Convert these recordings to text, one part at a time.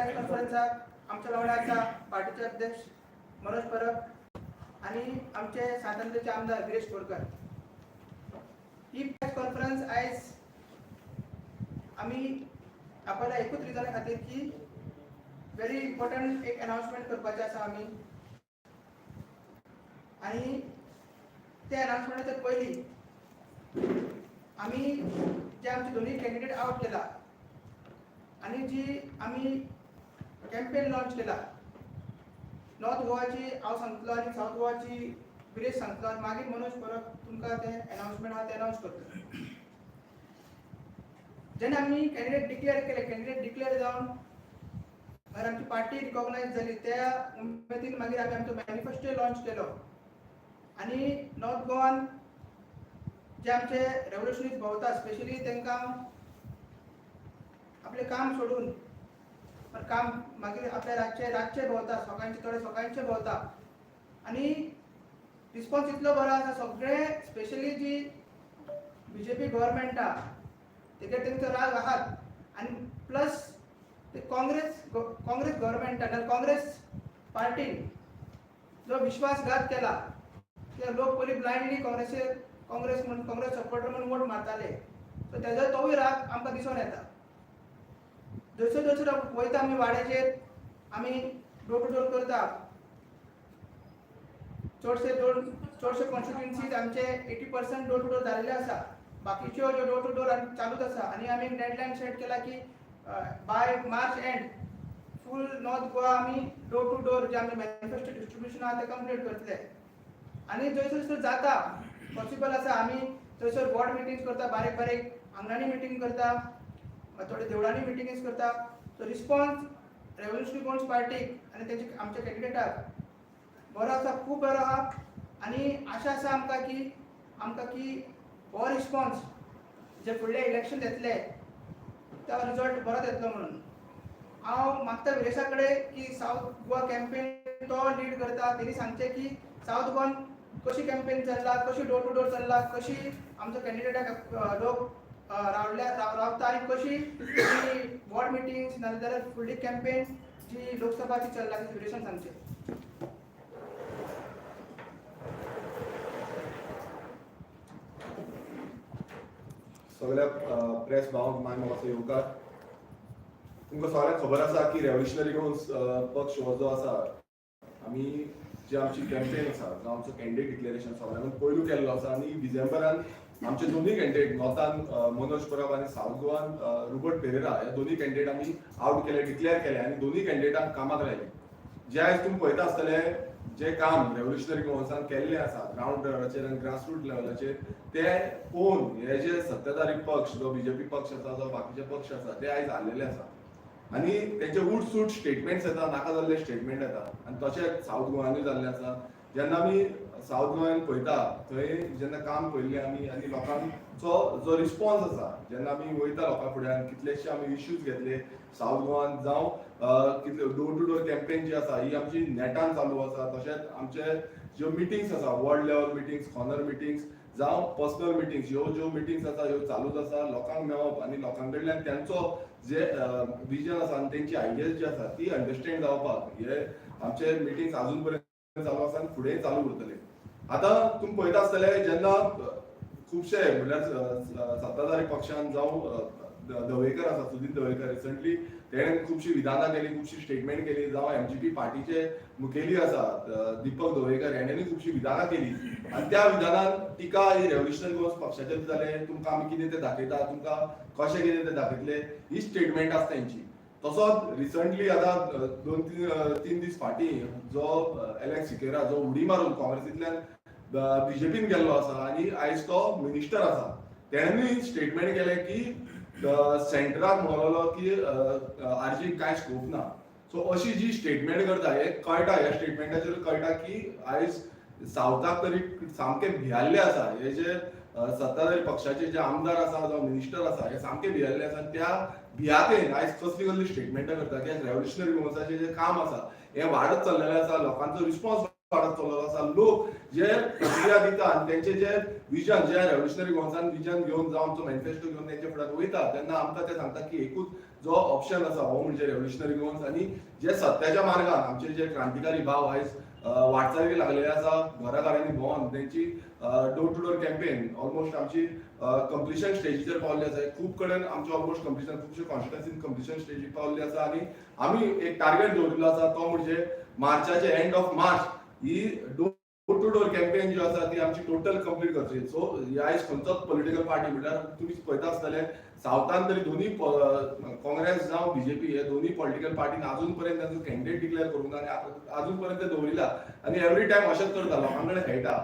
Press कॉन्फरन्साक आमच्या वांगडा आसा पार्टीचे अध्यक्ष मनोज परब आनी आमचे सांत आमदार विरेश बोरकर. ही प्रेस कॉन्फरन्स आयज आमी आपल्या एकूच रिजना खातीर की व्हेरी इम्पॉर्टंट एक अनाउन्समेंट करपाचें आसा आमी, आनी त्या अनाउन्समेंटाच्या पयलीं आमी जे आमचे दोनूय कॅन्डिडेट आवट केला आनी जी आमी कॅम्पेन लॉन्च केला, नॉर्थ गोवाची हांव सांगतलो आनी सावथ गोवाची विरेश सांगतलो आनी मागीर मनोज परब तुमकां तें अनाउन्समेंट आहा तें अनाउन्स करतलो. जेन्ना आमी कॅन्डिडेट डिक्लेअर केले, कॅन्डिडेट डिक्लेअर जावन मागीर आमची पार्टी रिकॉग्नायज जाली, त्या उमेदीन मागीर आमी आमचो मॅनिफेस्टो लॉन्च केलो आनी नॉर्थ गोवान जे आमचे रेवोल्युशनरीज भोंवता, स्पेशली तांकां आपलें काम सोडून काम मागीर आपल्या रातचे रातचे भोंवता, सकाळचे थोडे सकाळचे भोंवता आनी रिस्पॉन्स इतलो बरो आसा सगळे, स्पेशली जी बीजेपी गव्हर्मेंटा तेजेर तेंचो राग आहात आनी प्लस ते काँग्रेस काँग्रेस गव्हर्मेंटान, काँग्रेस पार्टीन जो विश्वासघात केला, ते लोक पयलीं ब्लायंडली काँग्रेसीर काँग्रेस म्हूण, काँग्रेस सपोर्टर म्हणून वोट मारताले, सो तेजो तोवूय राग आमकां दिसून येता. जसो जसो वयता आमी वाड्याचेर, आमी डोर टू डोर करता, चडशे दोन चडशे कॉन्स्टिट्युएन्सीज आमचे 80% डोर टू डोर जाल्ले आसा, बाकीच्यो ज्यो डोर टू डोर आनी चालूच आसा. आनी आमी एक डेडलायन सेट केला की by March end full North Goa आमी डोर टू डोर जे आमी मॅनिफेस्टो डिस्ट्रिब्युशन आहा ते कंप्लीट करतले. आनी जंयसर जाता पॉसिबल आसा, आमी थंयसर वॉर्ड मिटिंग्स करता, बारीक बारीक आंगणांनी मिटींग करता, थोडे देवळांनी मिटिंग्स करता. सो रिस्पॉन्स रेवोल्युशनरी गोवन्स पार्टीक आनी तेंचे आमच्या कॅन्डिडेटाक बरो आसा, खूब बरो आहा. आनी आशा आसा आमकां की हो रिस्पॉन्स जे फुडले इलेक्शन येतले तो रिजल्ट बरोच येतलो म्हणून हांव मागता विरेशा कडेन की सावथ गोवा कॅम्पेन तो लीड करता, तेणी सांगचें की सावथ गोवान कशी कॅम्पेन चल्ला, कशी डोर टू डोर चल्ला, कशी आमचो कॅन्डिडेटाक लोक रावल्या रावता आनी कशी वॉर्ड मिटिंग्स नाजाल्यार फुडली कॅम्पेन जी लोकसभाची चल्ला ती विरेशान सांगचें. सगळ्या प्रेस भावांक माय मोगाचो येवकार. तुमकां सगळ्यांक खबर आसा की रेवोल्युशनरी गोवन्स पक्ष हो जो आसा, आमी जी आमची कॅम्पेन आसा जावं आमचो कॅन्डिडेट डिक्लेरेशन सगळ्यांत पयलू केल्लो आसा आनी डिसेंबरान आमचे दोनूय कॅन्डिडेट नॉर्थान मनोज परब आनी सावथ गोवान रुबर्ट पेरेरा ह्या दोनूय कॅन्डिडेट आमी आवट केले, डिक्लेअर केले आनी दोनूय कॅन्डिडेटांक कामाक लायले. जे आयज तुमी पळयता आसतले जे काम रेवोल्युशनरी गोवन्सान केल्लें आसा ग्रावंड लेवलाचेर आनी ग्रासरूट लेवलाचेर, ते पळोवन हे जे सत्ताधारी पक्ष जो बीजेपी पक्ष आसा, जो बाकीचे पक्ष आसा, ते आयज हारलेले आसा आनी तेंचे उट सूट स्टेटमेंट्स येता, नाका जाल्ले स्टेटमेंट येता. आनी तशेंच सावथ गोवानूय जाल्लें आसा. जेन्ना आमी सावथ गोवान पळयता, थंय जेन्ना काम पळयल्लें आमी आनी लोकांचो जो रिस्पॉन्स आसा, जेन्ना आमी वयता लोकां फुड्यान, कितलेशे आमी इश्यूज घेतले सावथ गोवान, जावं कितले डोर टू डोर कॅम्पेन जी आसा ही आमची नेटान चालू आसा. तशेंच आमचे ज्यो मिटिंग्स आसा, ward level meetings, corner meetings जावं पर्सनल मिटिंग्स, ह्यो ज्यो मिटिंग्स आसा ह्यो चालूच आसा. लोकांक मेळप आनी लोकां कडल्यान तेंचो जे विजन आसा आनी तेंची आयडियाज जी आसा ती अंडरस्टँड जावपाक हे आमचे मिटिंग्स अजून पर्यंत चालू आसा आनी फुडें चालू उरतले. आतां तुमी पळयता आसतले जेन्ना खुबशे म्हणल्यार सत्ताधारी पक्षान जावं दवेकर आसा, सुदीन दवेकर, रिसंटली तेणें खुबशीं विधानां केली, खुबशी स्टेटमेंट केली, जावं एमजीपी पार्टीचे मुखेली आसा दीपक दवेकर हेणें खुबशीं विधानां केली आनी त्या विधानान टिका ही रेवोल्युशनरी गोवन्स पक्षाचेर जाले. तुमकां आमी कितें तें दाखयता, तुमकां कशें कितें तें दाखयतले, ही स्टेटमेंट आसा तेंची. तसोच रिसंटली आतां 2-3 दीस फाटीं जो एलेक्स सिकेरा जो उडी मारून काँग्रेसींतल्यान बीजेपीन गेल्लो आसा आनी आयज तो मिनिस्टर आसा, तेणेनूय स्टेटमेंट केलें की सेंटराक म्हणलेलो की आरजीक कांय स्कोप ना. सो अशी जी स्टेटमेंट करता, हे कळटा, ह्या स्टेटमेंटाचेर कळटा की आयज सावथाक तरी सामके भियाल्ले आसा. हे जे सत्ताधारी पक्षाचे जे आमदार आसा जावं मिनिस्टर आसा, हे सामके भियल्ले आसा. त्या भियातेन आयज कसली कसली स्टेटमेंटां करता की रेवोल्युशनरी गोवन्साचें जे काम आसा हें वाडत चल्लेलें आसा, लोकांचो रिस्पॉन्स वाडत चल्लेलो आसा. लोक जे प्रतिक्रिया दिता आनी तेंचे जे विजन, जे रेव्होल्युशनरी गोवान्सान विजन घेवन जावं आमचो मॅनिफेस्टो घेवन तेंच्या फुड्यान वयता तेन्ना आमकां ते सांगता की एकूच जो ऑप्शन आसा हो म्हणजे रेव्होल्युशनरी गोवन्स. आनी जे सत्याच्या मार्गान आमचे जे क्रांतिकारी भाव आयज वाटचालीक लागलेले आसा, घरा घरांनी भोंवन तेंची door to door campaign almost आमची कंप्लिशन स्टेजीचेर पावल्ली आसा. खूब कडेन आमचे ऑलमोस्ट कंप्लिशन, खुबशे कॉन्स्टिट्युएन्सीन कंप्लिशन स्टेजीक पावल्ली आसा. आनी आमी एक टार्गेट दवरिल्लो आसा तो म्हणजे मार्चाचे, end of March he door to door campaign जी आसा ती आमची टोटल कंप्लीट करची. सो आयज खंयचोच पॉलिटिकल पार्टी म्हणल्यार तुमी पळयता आसतले, सावथान तरी दोन्ही काँग्रेस जावं बीजेपी हे दोन्ही पॉलिटिकल पार्टीन अजून पर्यंत तांचो कॅन्डिडेट डिक्लेअर करूंक ना आनी अजून पर्यंत ते दवरिला आनी एवरी टायम अशेंच करता, लोकां कडेन खेळटा.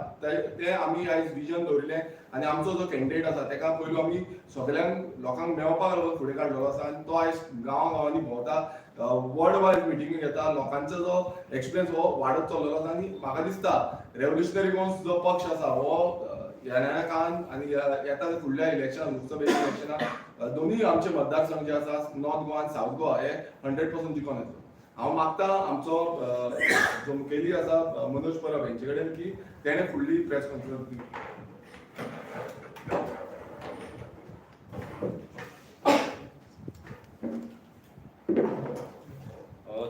ते आमी आयज विजन दवरिलें आनी आमचो जो कॅन्डिडेट आसा तेका पयलू आमी सगल्यांक लोकांक मेळपाक लागून फुडें काडलेलो आसा आनी तो आयज गांवा गांवांनी भोंवता, वर्ल्ड वायज मिटिंगी घेता. लोकांचो जो एक्सपिरियन्स हो वाडत चल्लेलो आसा आनी म्हाका दिसता रेव्होल्युशनरी गोवन्स जो पक्ष आसा हो येणाऱ्या काळान आनी येता ते फुडल्या इलेक्शन, लोकसभेच्या इलेक्शनाक दोनूय आमचे मतदारसंघ जे आसा, नॉर्थ गोवा आनी सावथ गोवा, हे 100% जिखोन येतलो. हांव मागता आमचो जो मुखेली आसा मनोज परब हेंचे कडेन की तेणें फुडली प्रेस कॉन्फरन्स दिवची.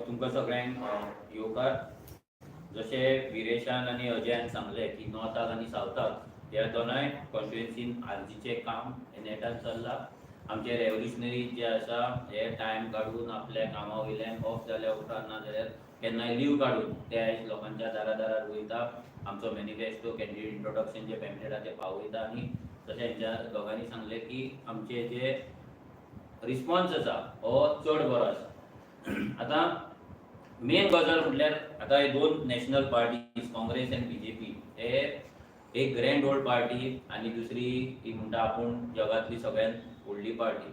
तुमकां सगळ्यांक येवकार. जशें विरेशान आनी अजयान सांगलें की नॉर्थाक आनी सावथाक ह्या दोनाय कॉन्स्टिट्युएन्सीन आरजीचें काम हें नेटान चल्लां. आमचे रेव्होल्युशनरी जे आसा हे टायम काडून आपल्या कामा वयल्यान ऑफ जाल्या उपरांत ना जाल्यार केन्नाय लीव काडून ते आयज लोकांच्या दारा दारार वयता, आमचो मॅनिफेस्टो, कॅन्डिडेट इंट्रोडक्शन जे पॅम्पलेट आहा ते पावयता. आनी तशें हेंच्या दोगांनी सांगलें की आमचे जे रिस्पॉन्स आसा हो चड बरो आसा. आतां मेन गजाल म्हटल्यार आतां हे दोन नॅशनल पार्टीज काँग्रेस आनी बीजेपी हे एक ग्रँड ओल्ड पार्टी आनी दुसरी ही म्हणटा आपूण जगांतली सगळ्यात व्हडली पार्टी.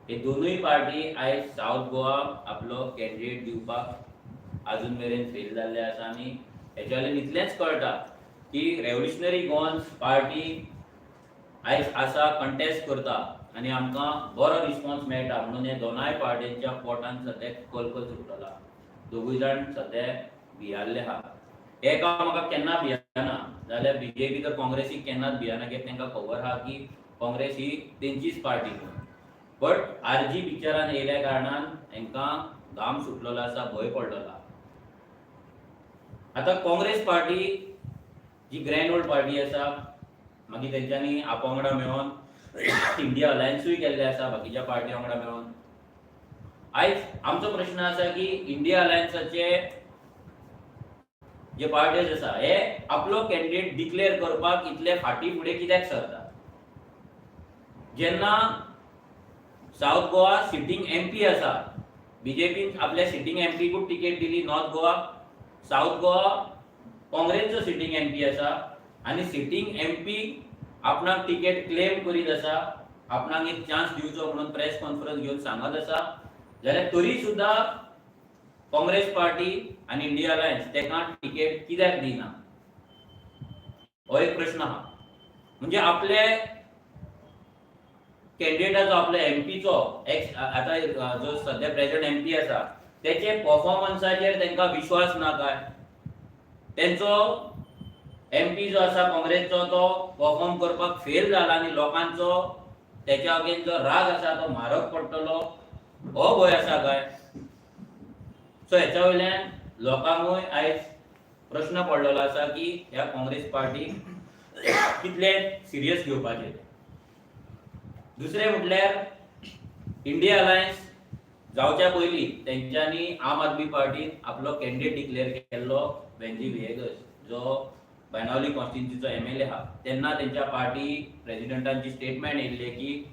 हे दोनूय पार्टी आयज सावथ गोवा आपलो कॅन्डिडेट दिवपाक आजून मेरेन फेल जाल्ले आसा. आनी हेच्या वयल्यान इतलेंच कळटा की रेव्होल्युशनरी गोवन्स पार्टी आयज आसा, कंटेस्ट करता आनी आमकां बरो रिस्पॉन्स मेळटा म्हणून हे दोनाय पार्टींच्या पोटान सद्याक कलकल सुटला. दोगूय जाण सद्या भियाल्ले आहा. एकामेकाक केन्ना भियाना जाल्यार बीजेपी तर काँग्रेसीक केन्नाच भियाना, कित्याक तांकां खबर आहा की काँग्रेस ही तेंचीच पार्टी म्हणून. बट आरजी पिक्चरान येयल्या कारणान हेंकां घाम सुटलेलो आसा, भंय पडलेलो आहा. आतां काँग्रेस पार्टी जी ग्रँड ओल्ड पार्टी आसा, मागीर तेंच्यांनी आपा वांगडा मेळोन इंडिया अलायन्सूय केल्ले आसा बाकीच्या पार्टी वांगडा मेळोन. आयज आमचो प्रश्न आसा की इंडिया अलायन्साचे जे पार्टीज आसा हे आपलो कॅन्डिडेट डिक्लेअर करपाक इतले फाटीं फुडें कित्याक सरता? जेन्ना सावथ गोवा सिटींग एमपी आसा, बीजेपीन आपल्या सिटींग एमपीकूच टिकेट दिली नॉर्थ गोवा, सावथ गोवा काँग्रेसचो सिटींग एमपी आसा आनी सिटींग एमपी आपणाक टिकेट क्लेम करीत आसा, आपणाक एक चान्स दिवचो म्हणून प्रेस कॉन्फरन्स घेवन सांगत आसा, जाल्यार तरी सुद्दां काँग्रेस पार्टी आनी इंडिया अलायन्स तेका टिकेट कित्याक दिना, हो एक प्रश्न आहा. म्हणजे आपले कॅन्डिडेटाचो, आपल्या एमपीचो, एक्स आतां जो सद्या प्रेझेंट एमपी आसा तेचे परफॉर्मन्साचेर तांकां विश्वास ना काय? तेंचो एमपी जो आसा काँग्रेसचो तो परफॉर्म करपाक फेल जाला आनी लोकांचो तेच्या अगेन्स्ट जो राग आसा तो म्हारग पडटलो हो भंय आसा काय? सो हेच्या वयल्यान लोकांकूय आयज प्रश्न पडलेलो आसा की ह्या काँग्रेस पार्टीक कितले सिरियस घेवपाचें. दुसरें म्हटल्यार इंडिया अलायन्स जावच्या पयलीं तेंच्यांनी आम आदमी पार्टीन आपलो कॅन्डिडेट डिक्लेअर केल्लो वेंजी व्हिएगस, जो बाणावली कॉन्स्टिट्युन्सीचो एमएलए आहा. तेन्ना तेंच्या पार्टी प्रेजिडेंटांची स्टेटमेंट येयल्लें की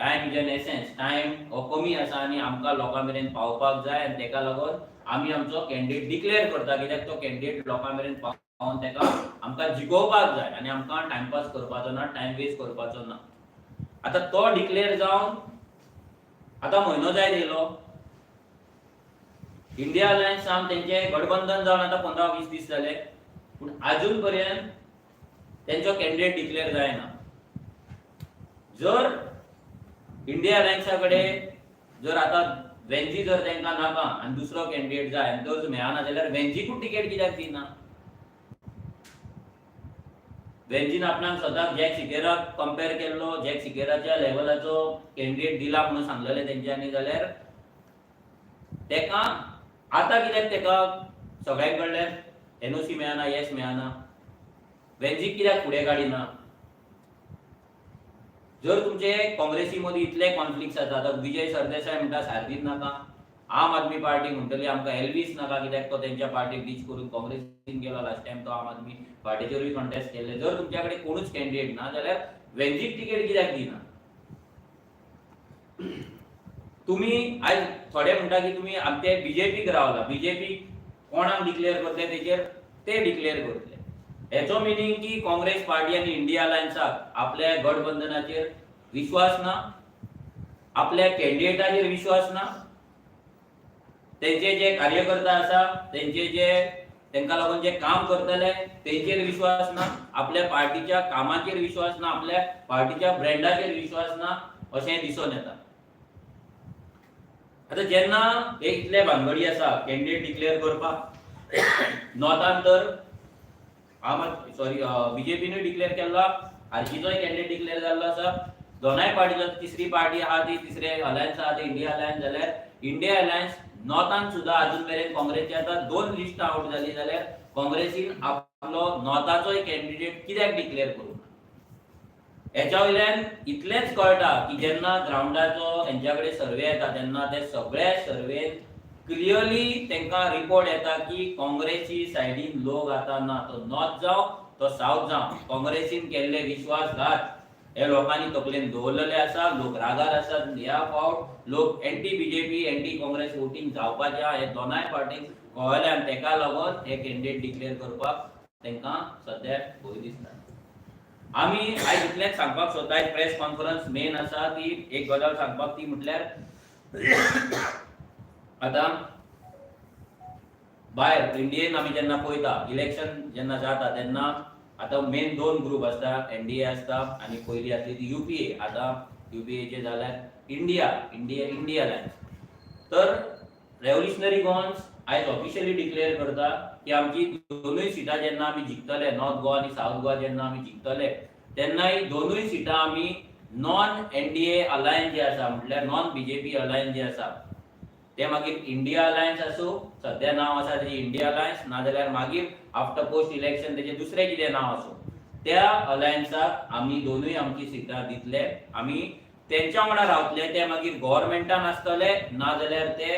time is an essence, time हो कमी आसा आनी आमकां लोकां मेरेन पावपाक जाय आनी तेका लागून आमी आमचो कॅन्डिडेट डिक्लेअर करता, कित्याक तो कॅन्डिडेट लोकां मेरेन पावोवन तेका आमकां जिखोवपाक जाय आनी आमकां टायमपास करपाचो ना, टायम वेस्ट करपाचो ना. आतां तो डिक्लेअर जावन आतां म्हयनो जायत येयलो. इंडिया अलायन्स जावन तेंचे गठबंधन जावन आतां 15-20 दीस जाले, पूण आजून पर्यंत तेंचो कॅन्डिडेट डिक्लेअर जायना. जर इंडिया अलायन्सा कडेन जर आतां वेंजी जर तांकां नाका आनी दुसरो कॅन्डिडेट जाय आनी तो जर मेळना जाल्यार वेंजीकूच टिकेट कित्याक दिना? वेन्झीन आपणाक स्वताक जॅक सिकेराक कंपेर केल्लो, जॅक सिकेराच्या लेवलाचो कॅन्डिडेट दिला म्हणून सांगलेले तेंच्यांनी, जाल्यार तेका आतां कित्याक तेका सगळ्यां कडल्यान एनओसी मेळना, येस मेळना? वेन्झीक कित्याक फुडें काडिना? जर तुमचे काँग्रेसी मदीं इतले कॉन्फ्लिक्ट जाता, आतां विजय सरदेसाय म्हणटा सार्दीन नाका, आम आदमी पार्टी म्हणटली आमकां एल्वीस नाका, कित्याक तो तेंच्या पार्टीक डिच करून काँग्रेसीन गेलो. लास्ट टायम तो आम आदमी पार्टीचेरूय कॉन्टेस्ट केल्ले. जर तुमच्या कडेन कोणूच कॅन्डिडेट ना जाल्यार वेन्झीक तिकेट कित्याक दिना तुम्ही? आयज थोडे म्हणटा की तुमी आमचे बीजेपीक रावला, बीजेपी कोणाक डिक्लेअर करतले तेचेर ते डिक्लेअर करतले. हेचो मिनींग की काँग्रेस पार्टी आनी इंडिया अलायन्साक आपल्या गठबंधनाचेर विश्वास ना, आपल्या कॅन्डिडेटाचेर विश्वास ना. तेंचे जे कार्यकर्ता आसा, तेंचे जे तेंका लागून जे काम करतले तेंचेर विश्वास ना, आपल्या पार्टीच्या कामाचेर विश्वास ना, आपल्या पार्टीच्या ब्रँडाचेर विश्वास ना अशें दिसून येता. आतां जेन्ना हे इतले भानगडी आसा कॅन्डिडेट डिक्लेअर करपाक, नॉर्थान तर आम सॉरी बीजेपीनूय डिक्लेअर केल्लो, आरजीचोय कॅन्डिडेट डिक्लेअर जाल्लो आसा, दोनाय पार्टीचो. तिसरी पार्टी आहा ती, तिसरे अलायन्स आहा ते इंडिया अलायन्स. जाल्यार इंडिया अलायन्स नॉर्थान सुद्दां अजून मेरेन काँग्रेसची आतां दोन लिस्टां आवट जाली, जाल्यार काँग्रेसीन आपलो नॉर्थाचोय कॅन्डिडेट कित्याक डिक्लेअर करूंक ना? हेच्या वयल्यान इतलेंच कळटा की जेन्ना ग्रावंडाचो हेंच्या कडेन सर्वे येता तेन्ना ते सगळ्या सर्वेन क्लियरली तांकां रिपोर्ट येता की काँग्रेसी सायडीन लोक आतां ना. तो नॉर्थ जावं, तो सावथ जावं, काँग्रेसीन केल्ले विश्वासघात हे लोकांनी तकलेन दवरलेले आसा. लोक रागार आसात. ह्या फावट लोक anti BJP, anti Congress voting जावपाचें आहा हे दोनाय पार्टींक कळ्ळें आनी तेका लागून हे कॅन्डिडेट डिक्लेअर करपाक तांकां सद्या भंय दिसता. आमी आयज इतलेंच सांगपाक सोदता. आयज प्रेस कॉन्फरन्स मेन आसा ती एक गजाल सांगपाक, ती म्हटल्यार आतां भायर इंडियेन आमी जेन्ना पळयता, इलेक्शन जेन्ना जाता तेन्ना आतां मेन दोन ग्रुप आसता. एनडीए आसता आनी पयली आसली ती युपीए. आतां युपीएचे जाल्यार इंडिया इंडिया इंडिया अलायन्स. तर रेव्होल्युशनरी गोवन्स आयज ऑफिशियली डिक्लेअर करता की आमची दोनूय सिटां जेन्ना आमी जिखतले, नॉर्थ गोवा आनी सावथ गोवा जेन्ना आमी जिखतले, तेन्नाय दोनूय सिटां आमी नॉन एनडीए अलायन्स जे आसा, म्हटल्यार नॉन बीजेपी अलायन्स जे आसा, ते मागीर इंडिया अलायन्स आसूं, सद्या नांव आसा तेजें इंडिया अलायन्स, नाजाल्यार मागीर आफ्टर पोस्ट इलेक्शन तेजें दुसरें कितें नांव आसूं, त्या अलायन्साक आमी दोनूय आमची सिटां दितले. आमी तेंच्या वांगडा रावतले. ते मागीर गव्हर्मेंटान आसतले नाजाल्यार ते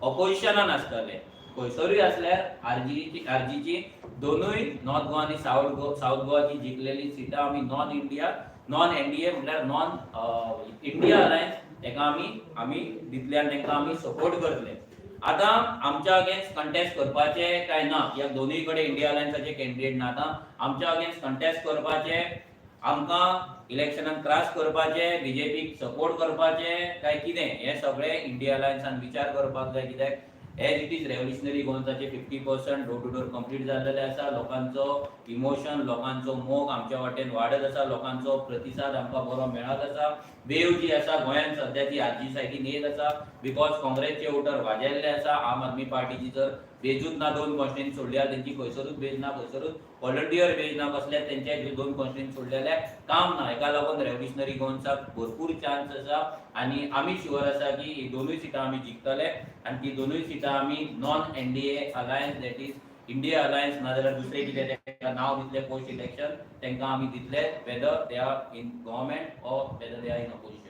ऑपोजिशनान आसतले, खंयसरूय आसल्यार आरजीची दोनूय नॉर्थ गोवा आनी सावथ गोवाची जिखलेली सिटां आमी नॉन इंडिया, नॉन एनडीए म्हटल्यार नॉन इंडिया अलायन्स तेका आमी दितले आनी तांकां आमी सपोर्ट करतले. आतां आमच्या अगेन्स्ट कंटेस्ट करपाचे काय ना? ह्या दोनूय कडेन इंडिया अलायन्साचे कॅन्डिडेट ना. आतां आमच्या अगेन्स्ट कंटेस्ट करपाचे, आमकां इलेक्शनाक त्रास करपाचे, बीजेपीक सपोर्ट करपाचे काय कितें, हें सगळें इंडिया अलायन्सान विचार करपाक जाय. कित्याक एज it is revolutionary गोवन्साचे 50% door to door complete जाल्लेले आसा. लोकांचो इमोशन, लोकांचो मोग आमच्या वाटेन वाडत आसा. लोकांचो प्रतिसाद आमकां बरो मेळत आसा. वेव जी आसा गोंयांत सद्या ती आरजी सायडीन येत आसा, because काँग्रेसचे वोटर वाजेल्ले आसा. आम आदमी पार्टीची जर बेजूच ना, दोन कॉन्स्टिट्युएन्सी सोडली जाल्यार तेंची खंयसरूच बेज ना, खंयसरूच व्हॉलंटियर बेज ना कसले. तेंचे दोन कॉन्स्टिट्युएन्सी सोडले जाल्यार काम ना. हेका लागून रेव्होल्युशनरी गोवन्साक भरपूर चान्स आसा आनी आमी शुअर आसा की ही दोनूय सिटां आमी जिखतले आनी ती दोनूय सिटां आमी non NDA alliance, that is India Alliance, नाजाल्यार दुसरें कितें ताका नांव दितले पोस्ट इलेक्शन, तांकां आमी दितले, whether they are in government or whether they are in opposition.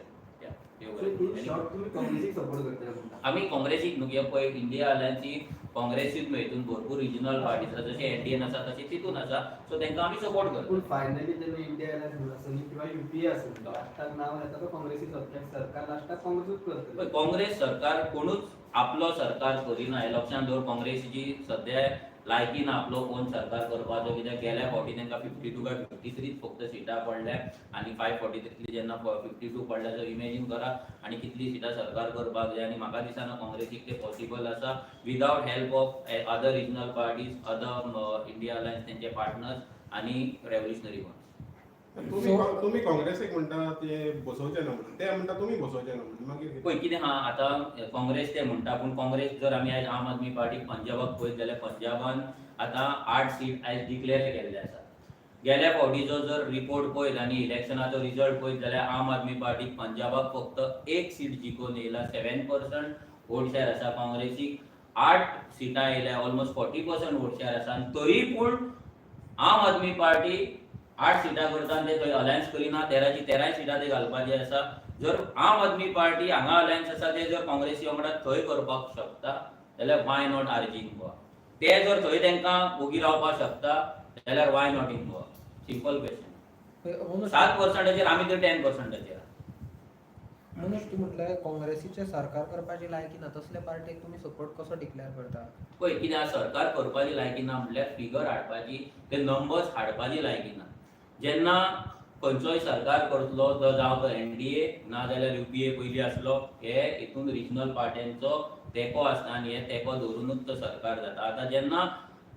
So in short तुम्ही काँग्रेसीक सपोर्ट करतले म्हणटा? आमी काँग्रेसीक न्हू, कित्याक पळय, इंडिया अलायन्सी काँग्रेसीत न्हू, हितून भरपूर रिजनल पार्टीज आसा. जशें एनडीएन आसा तशें तितून आसा, सो तांकां आमी सपोर्ट करता. पूण फायनली जेन्ना इंडिया अलायन्स म्हणून आसूं किंवा युपीए आसूं, लास्टाक नाव येता तो काँग्रेसीचो, कित्याक सरकार लास्टाक काँग्रेसूच करतले. पळय, काँग्रेस सरकार कोणूच आपलो सरकार करिना हें लक्षांत दवर. काँग्रेसीची सद्या लायकी ना आपलो ओन सरकार करपाचो, कित्याक गेल्या फावटी तांकां 52 काय 53 फक्त सिटां पडल्या आनी 543तली जेन्ना 52 पडल्या, सो इमेजीन करा आनी कितली सिटां सरकार करपाक जाय. आनी म्हाका दिसना काँग्रेसीक तें पॉसिबल आसा without help of other regional parties, other India Alliance तेंचे पार्टनर्स आनी रेव्होल्युशनरी गोवन्स. तुम्ही काँग्रेसीक म्हणटा ते बसोवचे ना म्हणून, ते म्हणटा तुमी बसोवचे ना म्हणून, मागीर कितें? पळय कितें आहा, आतां काँग्रेस ते म्हणटा, पूण काँग्रेस जर आमी आयज आम आदमी पार्टी पंजाबाक पळयत जाल्यार पंजाबान आतां आठ सीट आयज डिक्लेअर केल्ले आसा. गेल्या फावटीचो जर रिपोर्ट पळयत आनी इलेक्शनाचो रिजल्ट पळयत जाल्यार आम आदमी पार्टीक पंजाबाक फक्त एक सीट जिखून येयला, 7% वोट शेअर आसा. काँग्रेसीक 8 सिटां येयल्या, ऑलमोस्ट 40% वोट शेअर आसा. आनी तरी पूण आम आदमी पार्टी 8 सिटां करता आनी ते थंय अलायन्स करिना. 13ची 13 सिटां ते घालपाची आसा. जर आम आदमी पार्टी हांगा अलायन्स आसा, ते जर काँग्रेसी वांगडा थंय करपाक शकता जाल्यार why not RG in Goa? ते जर थंय तांकां ओगी रावपाक शकता जाल्यार why not in Goa? Simple question. 7%चेर आमी तर 10%चेर. मनोज, तूं म्हटलें काँग्रेसीचें सरकार करपाची लायकी ना, तसले पार्टीक तुमी सपोर्ट कसो डिक्लेअर करता? पळय कितें आसा, सरकार करपाची लायकी ना म्हटल्यार फिगर हाडपाची, ते नंबर्स हाडपाची लायकी ना. जेन्ना खंयचोय सरकार करतलो, तो जावं तो एनडीए ना जाल्यार युपीए पयलीं आसलो, हे हितून रिजनल पार्ट्यांचो तेंको आसता आनी हे तेंको दवरुनूच तो सरकार जाता. आतां जेन्ना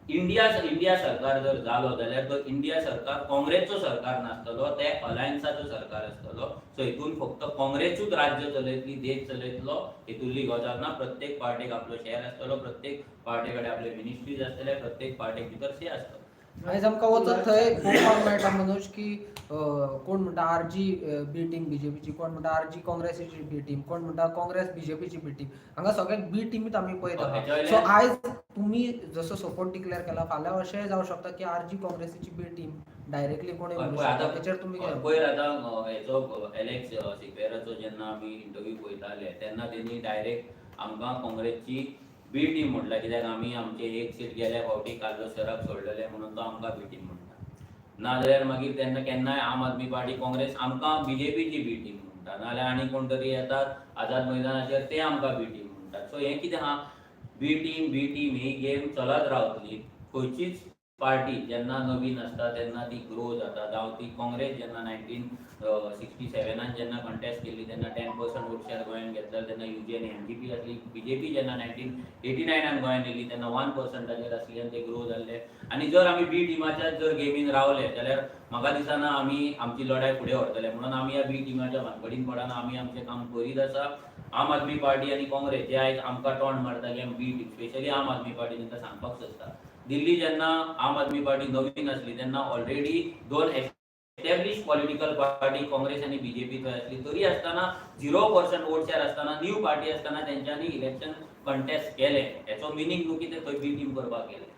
इंडिया इंडिया सरकार जर जालो जाल्यार तो इंडिया सरकार काँग्रेसचो सरकार नासतलो, ते अलायन्साचो सरकार आसतलो. सो हितून फक्त काँग्रेसूच राज्य चलयतली, देश चलयतलो हितूंतली गजाल ना. प्रत्येक पार्टीक आपलो शेअर आसतलो, प्रत्येक पार्टी कडेन आपले मिनिस्ट्रीज आसतले, प्रत्येक पार्टीक भितर से आसतलो. आयज आमकां वचत थंय पळोवपाक मेळटा मनोज की कोण म्हणटा आरजी बी टीम बीजेपीची, कोण म्हणटा आरजी काँग्रेसीची बी टीम, कोण म्हणटा काँग्रेस बीजेपीची बी टीम. हांगा सगळ्याक बी टिमीत आमी पळयता. हेच्या सो आयज तुमी जसो सपोर्ट डिक्लेअर केला, फाल्यां अशेंय जावं शकता की आरजी काँग्रेसीची बी टीम डायरेक्टली कोणी म्हणू पळय शकता. आतां तेचेर तुमी कितें? पयर आतां हेचो एलेक्स सिक्वेराचो जेन्ना आमी इंटरव्यू पळयताले तेन्ना तेणी डायरेक्ट आमकां काँग्रेसची बी टीम म्हटल्यार, कित्याक आमी आमचे एक सीट गेल्या फावटी कार्दोज सराक सोडलेले म्हणून तो आमकां बी टीम म्हणटा. नाजाल्यार मागीर तेन्ना केन्नाय आम आदमी पार्टी काँग्रेस आमकां बीजेपीची बी टीम म्हणटा, नाजाल्यार आनी कोण तरी येतात आझाद मैदानाचेर ते आमकां बी टीम म्हणटात. सो हें कितें आहा, बी टीम बी टीम ही गेम चलत रावतली. खंयचीच पार्टी जेन्ना नवीन आसता तेन्ना ती ग्रो जाता. जावं ती काँग्रेस जेन्ना 1967 जेन्ना कंटेस्ट केल्ली तेन्ना 10% वोट शेअर गोंयान घेतलेलो, तेन्ना युजी आनी एमजीपी आसली. बीजेपी जेन्ना 1989 गोंयान येयली तेन्ना 1%चेर आसली आनी ते ग्रो जाल्ले. आनी जर आमी बी टिमाच्या जर गेमीन रावले जाल्यार म्हाका दिसना आमी आमची लढाय फुडें व्हरतले. म्हणून आमी ह्या बी टिमाच्या भानगडीन पडना, आमी आमचें काम करीत आसा. आम आदमी पार्टी आनी काँग्रेस जे आयज आमकां तोंड मारता की आमी बी टीम, स्पेशली आम आदमी पार्टी, तांकां सांगपाक सोदता, दिल्ली जेन्ना आम आदमी पार्टी नवीन आसली तेन्ना ऑलरेडी दोन एस्टॅब्लिश पॉलिटिकल पार्टी काँग्रेस आनी बीजेपी थंय आसली, तरी आसतना 0% वोट शेअर आसतना, न्यू पार्टी आसतना तेंच्यांनी इलेक्शन कंटेस्ट केलें. हेचो मिनींग न्हू की ते थंय बी टीम करपाक गेले.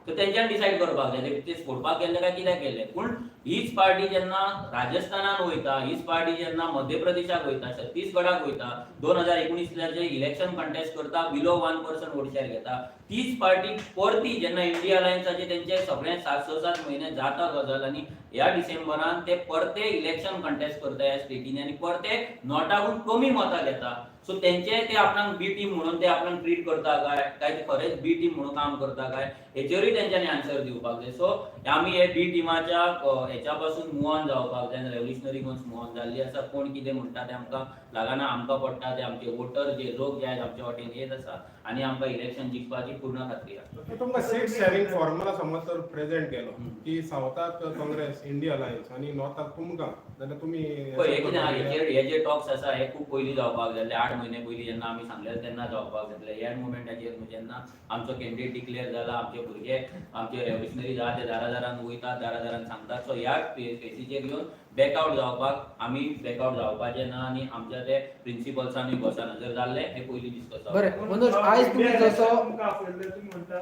सो तेंच्यान डिसायड करपाक जाय ते सोडपाक गेल्ले काय कित्याक गेल्ले. पूण हीच पार्टी जेन्ना राजस्थानान वयता, हीच पार्टी जेन्ना मध्य प्रदेशाक वयता, छत्तीसगडाक वयता, 2019 जे इलेक्शन कंटेस्ट करता, बिलो 1% वोट शेअर घेता, तीच पार्टी परती जेन्ना इंडिया अलायन्साचे तेंचे सगळे 7 स 7 म्हयने जाता गजाल आनी ह्या डिसेंबरान ते परते इलेक्शन कंटेस्ट करता ह्या स्टेटीनी आनी परते नोटाकून कमी मतां घेता. सो तेंचे ते आपणाक बी टीम म्हणून ते आपणाक ट्रीट करता काय, काय ते खरेंच बी टीम म्हणून काम करता काय, हेचेरूय तेंच्यांनी आन्सर दिवपाक जाय. सो आमी हे बी टिमाच्या हेच्या पासून मूव ऑन जावपाक जाय. रेव्होल्युशनरी गोवन्स मूव ऑन जाल्ली आसा. कोण कितें म्हणटा तें आमकां लागना, आमकां पडटा ते आमचे वोटर जे लोक जे आयज आमच्या वाटेन येत आसा आनी आमकां इलेक्शन जिखपाची पूर्ण खात्री आसा. तुमकां सीट शेअरिंग फॉर्मुला समज तर प्रेझेंट केलो की सावथाक काँग्रेस, इंडिया अलायन्स आनी नॉर्थाक तुमकां, जाल्यार तुमी पळय हे कितें आहा, हेचेर हे जे टॉक्स आसा हे खूब पयलीं जावपाक जाल्ले. 8 म्हयने पयलीं जेन्ना आमी सांगलेले तेन्ना जावपाक जातले. ह्या मुमेंटाचेर जेन्ना आमचो कॅन्डिडेट डिक्लेअर जाला, आमचे भुरगे, आमचे रेव्होल्युशनरीज आहा ते दारा दारान वयतात, दारा दारान सांगतात. सो ह्या फेसीचेर येवन बॅकआउट जावपाक, आमी बॅकआउट जावपाचे ना आनी आमच्या ते प्रिंसिपल्सानूय बसना. जर जाल्लें हे पयलीं डिस्कस. बरें मनोज, आयज तुमी जसो तुमकां आपयल्लें, तुमी म्हणटा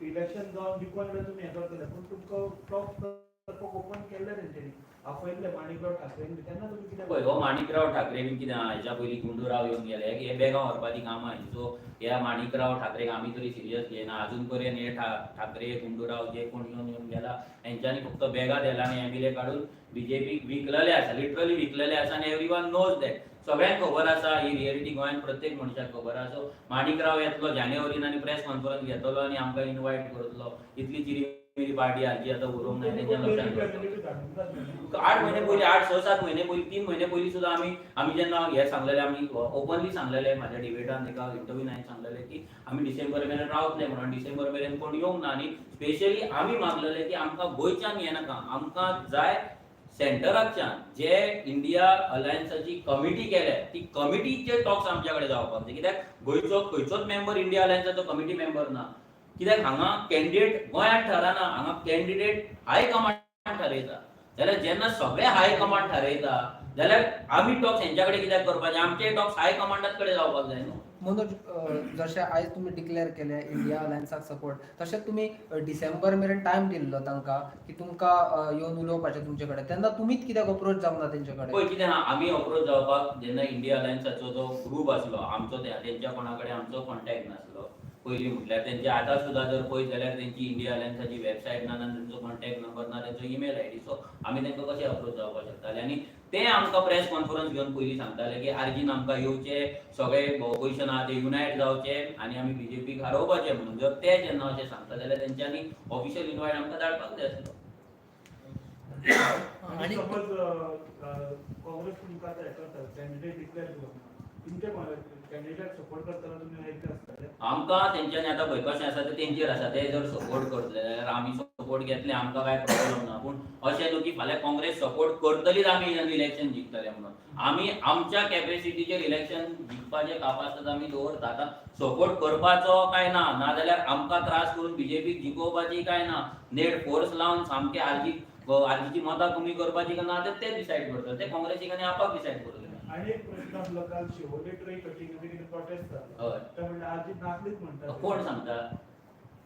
इलेक्शन जावन जिखून जाल्यार तुमी हें करतले, पूण तुमकां टॉप करपाक ओपन केल्लें तेंच्यांनी, आपयल्लें माणिकराव ठाकरेन बी, तेन्ना तुमी कितें? पळय, हो माणिकराव ठाकरे बीन कितें आहा, हेच्या पयलीं गुंडूराव येवन गेले, हे बॅगां व्हरपाची कामां. सो ह्या माणिकराव ठाकरेक आमी तरी सिरियस घेयना. अजून पर्यंत हे ठाकरे, गुंडूराव जे कोण येवन येवन गेला, हेंच्यांनी फक्त बॅगां दिला आनी एमएलए काडून बीजेपीक विकलेले आसा, लिटरली विकलेले आसा आनी एवरी वन नोज that. सगळ्यांक खबर आसा ही रियलिटी, गोंयांत प्रत्येक मनशाक खबर आसा. सो माणिकराव येतलो जानेवारीन आनी प्रेस कॉन्फरन्स घेतलो आनी आमकां इनवायट करतलो, इतली चिरी मिरी पार्टी आजी आतां उरोवंक ना, तेंच्या लक्षांत दवरता. 8 म्हयने पयलीं, 8 स 7 म्हयने पयलीं, 3 म्हयने पयलीं सुद्दां आमी आमी जेन्ना हे सांगलेले, आमी ओपनली सांगलेले, म्हाज्या डिबेटान एका इंटरव्यून हांवें सांगलेले की आमी डिसेंबर मेरेन रावतले म्हणून. डिसेंबर मेरेन कोण येवंक ना आनी स्पेशली आमी मागलेले की आमकां गोंयच्यान येनाका, आमकां जाय सेंटराकच्यान जे इंडिया अलायन्साची कमिटी केल्या ती कमिटीचे टॉक्स आमच्या कडेन जावपाक जाय. कित्याक गोंयचो खंयचोच मेंबर इंडिया अलायन्साचो कमिटी मेंबर ना. कित्याक हांगा कॅन्डिडेट गोंयांत ठरना, हांगा कॅन्डिडेट हाय कमांडा. थारयता. जाल्यार जेन्ना सगळे हाय कमांड थारयता जाल्यार आमी टॉक्स हेंच्या कडेन कित्याक करपाचे? आमचे टॉक्स हाय कमांडाच कडेन जावपाक जाय न्हू. मनोज, जशें आयज तुमी डिक्लेअर केलें इंडिया अलायन्साक सपोर्ट, तशेंच तुमी डिसेंबर मेरेन टायम दिल्लो तांकां की तुमकां येवन उलोवपाचें तुमचे कडेन, तेन्ना तुमीच कित्याक अप्रोच जावंक ना तेंचे कडेन? पळय कितें आहा, आमी अप्रोच जावपाक जेन्ना इंडिया अलायन्साचो जो ग्रूप आसलो आमचो, तेंच्या कोणा कडेन आमचो कॉन्टॅक्ट नासलो. पयलीं म्हटल्यार तेंचे आतां सुद्दां जर पळयत जाल्यार तेंची इंडिया अलायन्साची वेबसायट ना, ना तेंचो कॉन्टॅक्ट नंबर, ना तेंचो ईमेल आयडी. सो आमी तेंकां कशें अप्रोच जावपाक शकताले? आनी ते आमकां प्रेस कॉन्फरन्स घेवन पयलीं सांगताले की आरजीन आमकां येवचे, सगळे ऑपोजिशन आहा ते युनायट जावचे आनी आमी बीजेपीक हारोवपाचे म्हणून. जर ते जेन्ना अशें सांगता जाल्यार तेंच्यांनी ऑफिशियल इनवायट आमकां धाडपाक जाय आसलो. आणि आणि समज काँग्रेस तुमकां आतां हें करता, कॅन्डिडेट डिक्लेअर करूंक ना, तुमच्या कॅन्डिडेटाक सपोर्ट करतना तुमी ऐकले आसतले. आमकां तेंच्यांनी आतां पळय कशें आसा तें तेंचेर आसा. ते जर सपोर्ट करतले जाल्यार आमी सपोर्ट घेतले, आमकां कांय प्रॉब्लम ना. पूण अशें न्हू की फाल्यां काँग्रेस सपोर्ट करतलीच आमी इलेक्शन जिखतले म्हणून. आमी आमच्या कॅपेसिटीचेर इलेक्शन जिखपाचें कापास्ताद आमी दवरता. आतां सपोर्ट करपाचो काय ना, नाजाल्यार आमकां त्रास करून बीजेपीक जिखोवपाची काय ना, नेट फोर्स लावन सामके आरजीची मतां कमी करपाची काय ना, ते डिसायड करतले. ते काँग्रेसीक आनी आपाक डिसायड करतले. आणि एक प्रश्न आसलो, काल शिवोले ट्री कटिंग कितें प्रोटेस्ट जालो, ते म्हणल्यार आरजी नासलीच म्हणटा. कोण सांगता?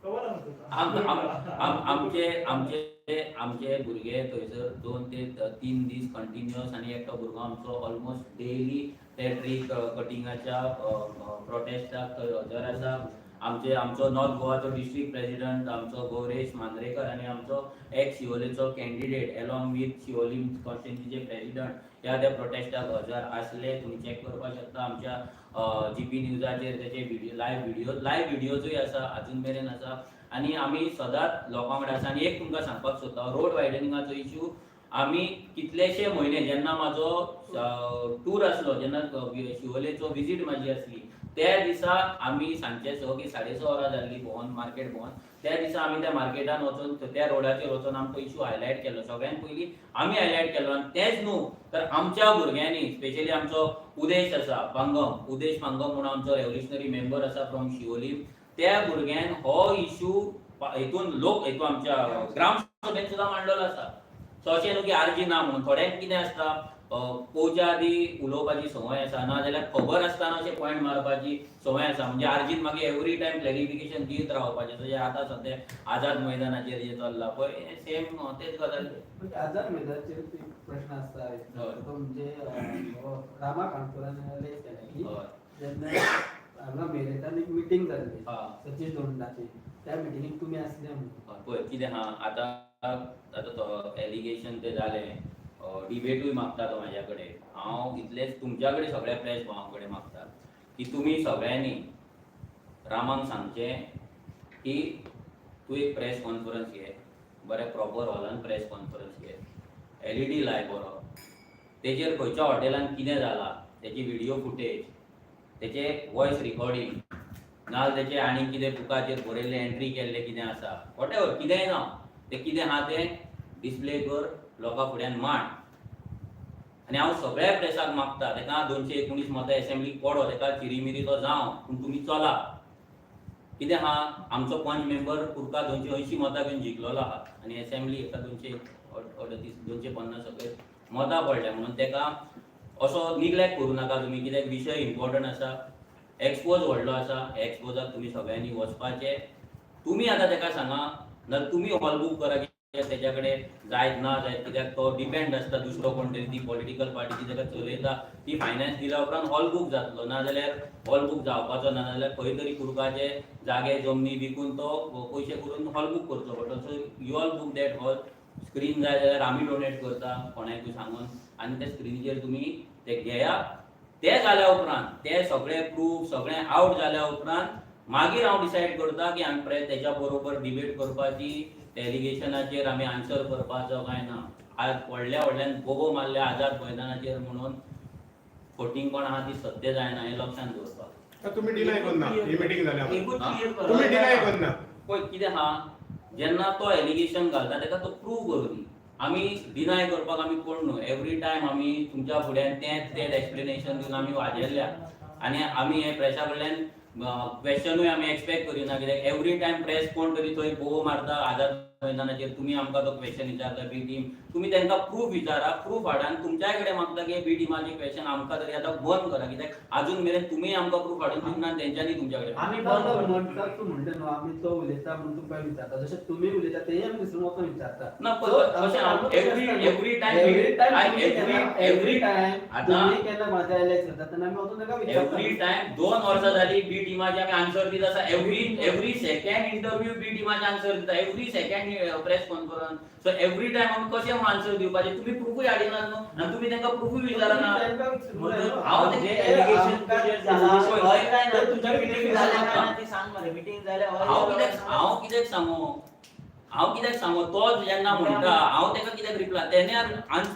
खबर आसा तुका? आम आम आम आमचे आमचे आमचे भुरगे थंयसर 2 ते 3 दीस कंटिन्युअस आनी एकटो भुरगो आमचो ऑलमोस्ट डेली ते ट्री कटिंगाच्या प्रोटेस्टाक थंय हजर आसा. आमचे आमचो नॉर्थ गोवाचो डिस्ट्रिक्ट प्रेसिडंट आमचो गौरेश मांद्रेकर आनी आमचो एक्स शिवोलेचो कॅन्डिडेट एलॉंग विथ शिवोली कॉन्स्टिट्युएन्सीचे प्रेसिडंट ह्या त्या प्रोटेस्टाक हजर आसले. तुमी चॅक करपाक शकता आमच्या जीपी न्यूजाचेर तेचे व्हिडियो, लायव्ह व्हिडियोजूय आसा, अजून मेरेन आसा. आनी आमी सदांच लोकां कडेन आसा. आनी एक तुमकां सांगपाक सोदता, रोड वायडनिंगाचो इशू आमी कितलेशे म्हयने, जेन्ना म्हाजो टूर आसलो, जेन्ना शिवोलेचो विजीट म्हाजी आसली, त्या दिसा आमी सांजचे 6 की 6:30 वरां जाल्ली भोंवन मार्केट भोंवन, त्या दिसा आमी त्या मार्केटान वचून त्या रोडाचेर वचून आमचो इशू हायलायट केलो. सगळ्यान पयलीं आमी हायलायट केलो. आनी तेंच न्हू तर आमच्या भुरग्यांनी, स्पेशली आमचो उदेश आसा पांगम, उदेश पांगम म्हणून आमचो रेव्होल्युशनरी मेंबर आसा फ्रॉम शिवोली, त्या भुरग्यान हो इशू हितून लोक हितून आमच्या ग्रामसभेन सुद्दां मांडलेलो आसा. सो अशें न्हू की आरजी ना म्हणून. थोड्यांक कितें आसता, पोवच्या आदी उलोवपाची संवय आसा, ना जाल्यार खबर आसतना अशें पॉयंट मारपाची संवय आसा. म्हणजे आरजीन मागीर एवरी टायम क्लॅरिफिकेशन दीत रावपाचें. जशें आतां सद्या आझाद मैदानाचेर जें चल्लां पळय, सेम तेच गजाल. पण आझाद मैदानाचेर एक प्रश्न आसता, तो म्हणजे रामा काणकोरान रेज केला की जेन्ना हांगा मेरेतान एक मिटींग जाल्ली सतीश दोंडाची, त्या मिटिंगेक तुमी आसले म्हणून. पळय कितें आहा, आतां आतां तो एलिगेशन तें जालें, डिबेटूय मागता तो म्हाज्या कडेन. हांव इतलेंच तुमच्या कडेन सगळ्या प्रेस भावां कडेन मागता की तुमी सगळ्यांनी रामाक सांगचें की तूं एक प्रेस कॉन्फरन्स घे, बरें प्रॉपर हॉलान प्रेस कॉन्फरन्स घे, एलईडी लाय बरो, तेजेर खंयच्या हॉटेलान कितें जालां तेची व्हिडियो फुटेज, तेचे वॉयस रिकॉर्डिंग, नाजाल्यार तेचे आनी कितें बुकाचेर बरयल्लें एंट्री केल्लें कितें आसा, what ever कितेंय ना, तें कितें आहा तें डिस्प्ले कर, लोकां फुड्यान मांड. आनी हांव सगळ्या प्रेसाक मागता, तेका 219 मतां एसेंब्लीक पडो, तेका चिरीमिरी तो जावं, पूण तुमी चला. कितें आहा, आमचो पंच मेंबर कुर्का 280 मतां घेवन जिखलेलो आहा आनी एसेंब्ली एका 238 250 सगळे मतां पडल्या म्हणून तेका असो निग्लेक्ट करूं नाका तुमी. कित्याक विशय इम्पॉर्टंट आसा, एक्सपोज व्हडलो आसा, एक्सपोजाक तुमी सगळ्यांनी वचपाचें. तुमी आतां तेका सांगा, ना तुमी हॉल बूक करा, कित्याक तेच्या कडेन जायत ना जायत, कित्याक तो डिपेंड आसता दुसरो कोण तरी, ती पॉलिटिकल पार्टी जी तेका चलयता ती फायनान्स दिल्या उपरांत हॉल बूक जातलो, ना जाल्यार हॉल बूक जावपाचो ना, जाल्यार खंय तरी कुर्काचे जागे जमनी विकून तो पयशे करून हॉल बूक करचो पडटलो. So you all book that hall. Screen जाय जाल्यार आमी डोनेट करता कोणाकूय सांगून, आनी त्या स्क्रिनीचेर तुमी ते घेया. ते जाल्या उपरांत ते सगळे प्रूफ सगळे आवट जाल्या उपरांत मागीर हांव डिसायड करता की आमी तेच्या बरोबर डिबेट करपाची, एलिगेशनाचेर आमी आन्सर करपाचो काय ना. आज व्हडल्या व्हडल्यान बोबो मारल्या आझाद मैदानाचेर म्हणून फटींगपण आहा ती सत्य जायना हें लक्षांत दवरपाक. तुमी डिनाय करना ही मिटींग जाल्या, एकूच क्लियर करा. तुमी डिनाय करना. पळय कितें आहा, जेन्ना तो एलिगेशन घालता तेका तो प्रूव करूं दी. आमी डिनाय करपाक आमी कोण न्हू. एवरी टायम आमी तुमच्या फुड्यान तेंच तेंच एक्सप्लेनेशन दिवन आमी वाजेल्ल्या आनी आमी हे प्रेसा कडल्यान क्वेश्चनूय आमी एक्सपेक्ट करिना, कित्याक एवरी टायम प्रेस कोण तरी थंय बोबो मारता आझाद मैदानाचेर तुमी आमकां तो क्वेश्चन विचारता बी टीम, तुमी तांकां प्रूफ विचारा, प्रूफ हाडा आनी तुमच्याय कडेन मागता की बी टिमाचे क्वेश्चन आमकां तरी आतां बंद करा, कित्याक अजून मेरेन तुमी आमकां प्रूफ हाडून दिवंक ना आनी तेंच्यांनी तुमच्या कडेन. आमी म्हणटात, तूं म्हणटा न्हू आमी तो उलयता म्हणून तुमकां विचारता, जशें तुमी उलयता तेय आमी दुसऱ्या वचून विचारता. ना, कशें every time every time आतां तुमी केन्ना म्हाज्या एलायज करता तेन्ना आमी वचून ताका विचारता. एव्हरी टायम 2 वर्सां जाली बी टिमाचे आमी आन्सर दित आसा. एव्हरी सेकंड इंटरव्यू बी टिमाचे आन्सर दिता, every second press conference. So every time आमी कशें म्हूण आन्सर दिवपाचें? तुमी प्रुफूय हाडिनात न्हू आनी तुमी तांकां प्रुफूय विचारना. हांव जे ते allegation तुजेर जाला, हय काय ना? ते तुमच्या मिटींग जाल्या काय ना ती सांग मरे. मिटींग जाल्या हय? हांव कित्याक सांगू? हांव कित्याक सांगू? तो जेन्ना म्हणटा हांव ताका कित्याक रिप्लाय? तेणे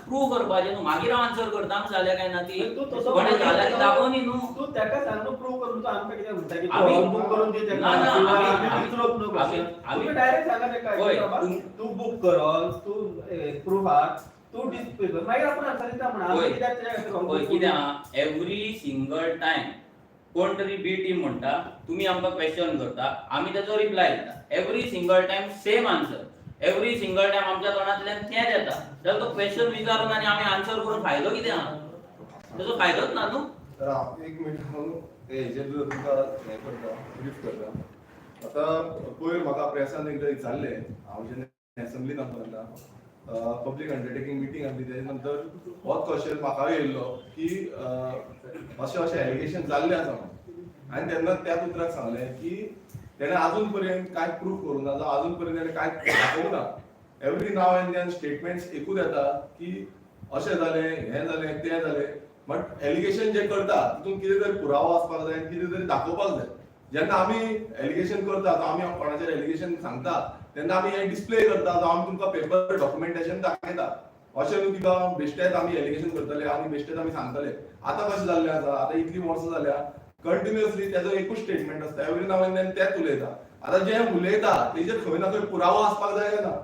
प्रूव करपाचें न्हू, मागीर हांव आन्सर करता आमी जाल्या काय ना ती. तूं तसो कोणें जाल्या ती दाखोवनी न्हू. तूं ताका सांग न्हू प्रूव करून, तूं आमकां कित्याक म्हणटा की आमी- तूं बूक करून दी ताका ना, ना, किंवा आमी- आमी आमी- विचारप न्हू आमी- क्वेश्चन. आमी- तुमी डायरेक्ट सांगा ताका होय, की बाबा, तूं बूक कर, तूं प्रूफ हाड, तूं डिस्प्ले कर, मागीर आपूण आन्सर दिता म्हण. आमी होय. कित्याक तेज्या खातीर पळय कितें आहा, एवरी सिंगल टायम कोण तरी बी टीम म्हणटा, तुमी आमकां क्वेश्चन करता, आमी ताचो रिप्लाय दिता. Every single time same answer, every single time आमच्या तोंडांतल्यान तेंच येता. जाल्यार तो क्वेश्चन विचारून आनी आमी आन्सर करून फायदो कितें आहा? ताचो फायदोच ना न्हू. तर हांव एक मिनट, हांव हे हेजेर तुमकां हें करता, ब्रीफ करता. आतां पयर म्हाका प्रेसान एकदां विचारलें, हांव जेन्ना एसेंब्लीन आसलो तेन्ना पब्लीक अंडरटेकींग मिटींग आसली, तेजे नंतर होच क्वेश्चन म्हाकाय येयल्लो की अशें अशें एलिगेशन जाल्लें आसा म्हणून. आनी तेन्ना त्याच उतराक सांगलें की तेणें आजून पर्यंत कांय प्रूफ करूंक ना, जावं आजून पर्यंत तेणें कांय दाखोवंक ना. Every now and then statements एकूच येता की अशें जालें, हें जालें, तें जालें, बट एलिगेशन जे करता तितून कितें तरी पुरावो आसपाक जाय, कितें तरी दाखोवपाक जाय. जेन्ना आमी एलिगेशन करता, जावं आमी कोणाचेर एलिगेशन सांगता, तेन्ना आमी हें डिस्प्ले करता, जावं आमी तुमकां पेपर डॉक्युमेंटेशन दाखयता. अशें न्हू की बाबा बेश्टेच आमी एलिगेशन करतले आनी बेश्टेच आमी सांगतले. आतां कशें जाल्लें आसा, आतां इतलीं वर्सां जाल्या कंटिन्युअसली तेजो एकूच स्टेटमेंट आसता, एवरी नाव एंड then तेंच उलयता. आतां जें उलयता तेजेर खंय ना खंय पुरावो आसपाक जाय काय ना,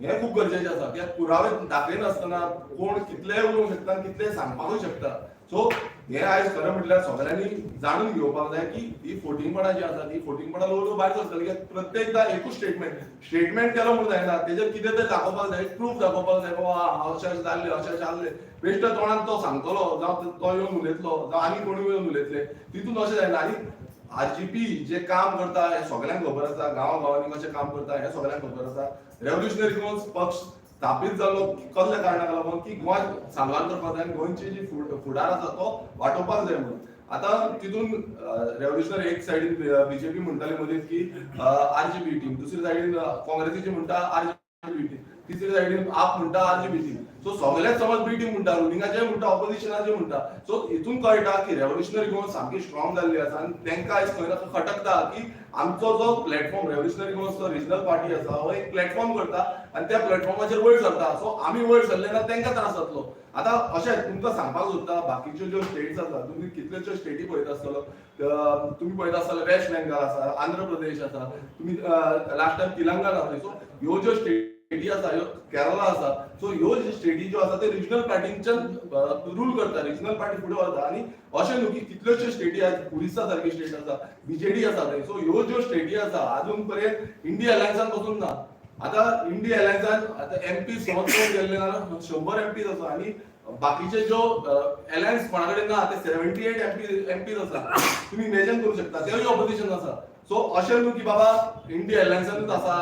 हें खूब गरजेचें आसा. कित्याक पुरावे दाखयनासतना कोण कितलेय उलोवंक शकता आनी कितलेय सांगपाकूय शकता. सो हें आयज खरें म्हटल्यार सगळ्यांनी जाणून घेवपाक जाय की ही फोटिंगपणां जी आसा ती फोटिंगपणां ल्हव ल्हव भायर सरतली. कित्याक प्रत्येकदा एकूच स्टेटमेंट, स्टेटमेंट केलो म्हूण जायना, तेजेर कितें तरी दाखोवपाक जाय, प्रूफ दाखोवपाक जाय, बाबा अशें अशें जाल्लें, अशें अशें जाल्लें. बेश्टो तोंडान तो सांगतलो, जावं तो येवन उलयतलो, जावं आनी कोणूय येवन उलयतले, तितून अशें जायना. आनी आरजीपी जे काम करता हें सगळ्यांक खबर आसा, गांव गांवांनी कशें काम करता हें सगळ्यांक खबर आसा. रेव्होल्युशनरी गोवन्स पक्ष स्थापीत जाल्लो कसल्या कारणाक लागून की गोंय साल्वार करपाक जाय आनी गोंयची जी फुडार आसा तो वाटोवपाक जाय म्हणून. आतां तितून रेव्होल्युशनरी एक सायडीन बीजेपी म्हणटाली मदींच की आरजीपी टीम, दुसरी सायडीन काँग्रेसीची म्हणटा आरजीपी टीम, तिसरी सायडीन आप म्हणटा आरजीपी टीम. सो सगळेच समज बी टीम म्हणटा, रुलिंगाचे म्हणटा, ऑपोजिशनाचे म्हणटा. सो हितून कळटा की रेव्होल्युशनरी गोवा सामकी स्ट्रॉंग जाल्ली आसा आनी तांकां आयज खंय ना खंय खटकता की आमचो जो platform revolutionary Goa regional party आसा हो एक प्लॅटफॉर्म करता आनी त्या प्लॅटफॉर्माचेर वयर सरता. सो आमी वयर सरले ना तांकां त्रास जातलो. आतां अशें तुमकां सांगपाक सोदता, बाकीच्यो ज्यो स्टेट्स आसा, तुमी कितल्योश्यो स्टेटी पळयता आसतलो, तुमी पळयता आसतले वेस्ट बेंगाल आसा, आंध्र प्रदेश आसा, तुमी लास्ट टायम तेलंगणा आसली. सो ह्यो ज्यो स्टेटी आसा, ह्यो केरला आसा, सो ह्यो ज्यो स्टेटी ज्यो आसा ते रिजनल पार्टींच्यान रूल करता, रिजनल पार्टी फुडें वता. आनी अशें न्हू की कितल्योश्यो स्टेटी आसा, उरिस्सा सारकी स्टेट आसा, बीजेडी आसा थंय. सो ह्यो ज्यो स्टेटी आसा अजून पर्यंत इंडिया अलायन्सान पसून ना. आतां इंडिया अलायन्सान आतां एमपी समज पळोवंक गेल्ले जाल्यार 100 एमपीज आसा आनी बाकीचे ज्यो अलायन्स कोणा कडेन ना ते 78 एमपीज आसा. तुमी इमेजन करूं शकता तेवूय ऑपोजिशन आसा. सो अशें न्हू की बाबा इंडिया अलायन्सानूच आसा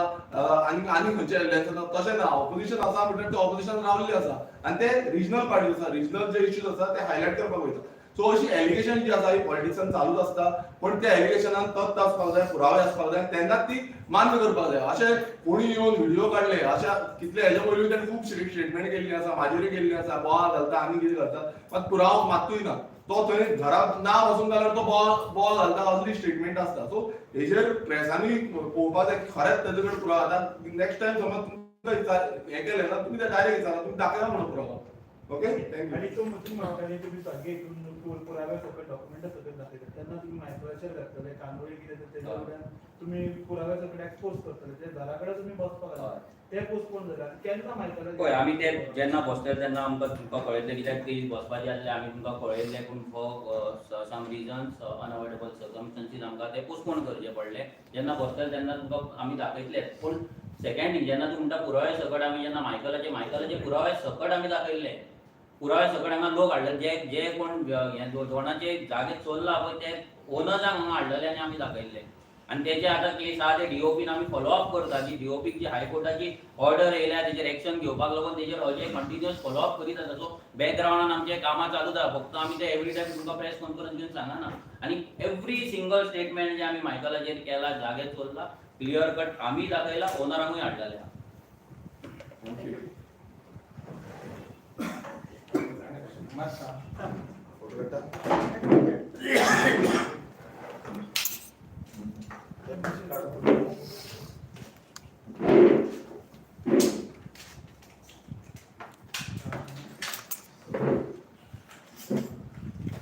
आनी आनी खंयच्या अलायन्सान, तशें ना. ऑपोजिशन आसा म्हणल्यार ते ऑपोजिशन रावल्ले आसा आनी ते रिजनल पार्टी आसा, रिजनल जे इश्यूज आसा ते हायलायट करपाक वयता. सो अशी एलिगेशन जी आसा ही पॉलिटिक्सान चालूच आसता, पण त्या एलिगेशनान तथ्य आसपाक जाय, पुरावे आसपाक जाय, तेन्नाच ती मान्य करपाक जाय. अशें कोणी येवन व्हिडिओ काडले, अशा कितले हेज्या पयलीं ताणें खूब स्टेटमेंट केल्ली आसा, म्हाजेरूय केल्ली आसा, बोवाळ घालता आनी कितें घालता, मात पुरावो मात्तूय ना. तो थंय घरांत ना वचूंक जाल्यार तो बोवाळ घालता, असली स्टेटमेंट आसता. सो हेजेर प्रेसांनी पळोवपाक जाय की खरेंच तेजे कडेन पुरावो. आतां नेक्स्ट टायम समज तुमकां हें केलें ना, तुमी ते डायरेक्ट विचारा, तुमी दाखयला म्हणून पुरावो. Okay, thank you. आनी तूं म्हणटाले तुमी सगळे हितून पुरावे सकयल डॉक्युमेंटां सकयल दाखयता तेन्ना तुमी मायक्रोचेर घातले कानोळी कितें तेज्या वयल्यान तुमी पुरावे सकयल एक्सपोज करतले, ते घरा कडेन तुमी बसपाक आसा ते पोस्टपोन जाले आनी केन्ना मायकला पळय आमी ते जेन्ना बसतले तेन्ना आमकां तुमकां कळयतलें, कित्याक ती बसपाची आसलें आमी तुमकां कळयल्लें, पूण for some reasons unavoidable circumstances आमकां ते पोस्टपोन करचें पडलें. जेन्ना बसतले तेन्ना तुमकां आमी दाखयतले, पूण सेकंड थिंग, जेन्ना तूं म्हणटा पुरावे सकट, आमी जेन्ना मायकलाचे पुरावे सकट आमी दाखयल्ले, पुरावे सकट हांगा लोक हाडले, जे जे कोण हे कोणाचे जागे चोरला पळय ते ओनर्सांक हांगा हाडलेले आनी आमी दाखयल्ले. आनी तेजे आतां केस आहा ते डीओपीन आमी फॉलोअप करता की डीओपीक जी हायकोर्टाची ऑर्डर येयल्या तेजेर एक्शन घेवपाक लागून तेजेर अजय कंटिन्युअस फॉलोअप करीत आसा. सो बॅकग्रावंडान आमचें कामां चालूच आहा, फक्त आमी ते एवरी टायम तुमकां प्रेस कॉन्फरन्स घेवन सांगना. आनी एवरी सिंगल स्टेटमेंट जे आमी मायकलाचेर केला, जागे चोरला, क्लियर कट आमी दाखयला, ओनरांकूय हाडलेले आहा. Thank you. Photo काडटा.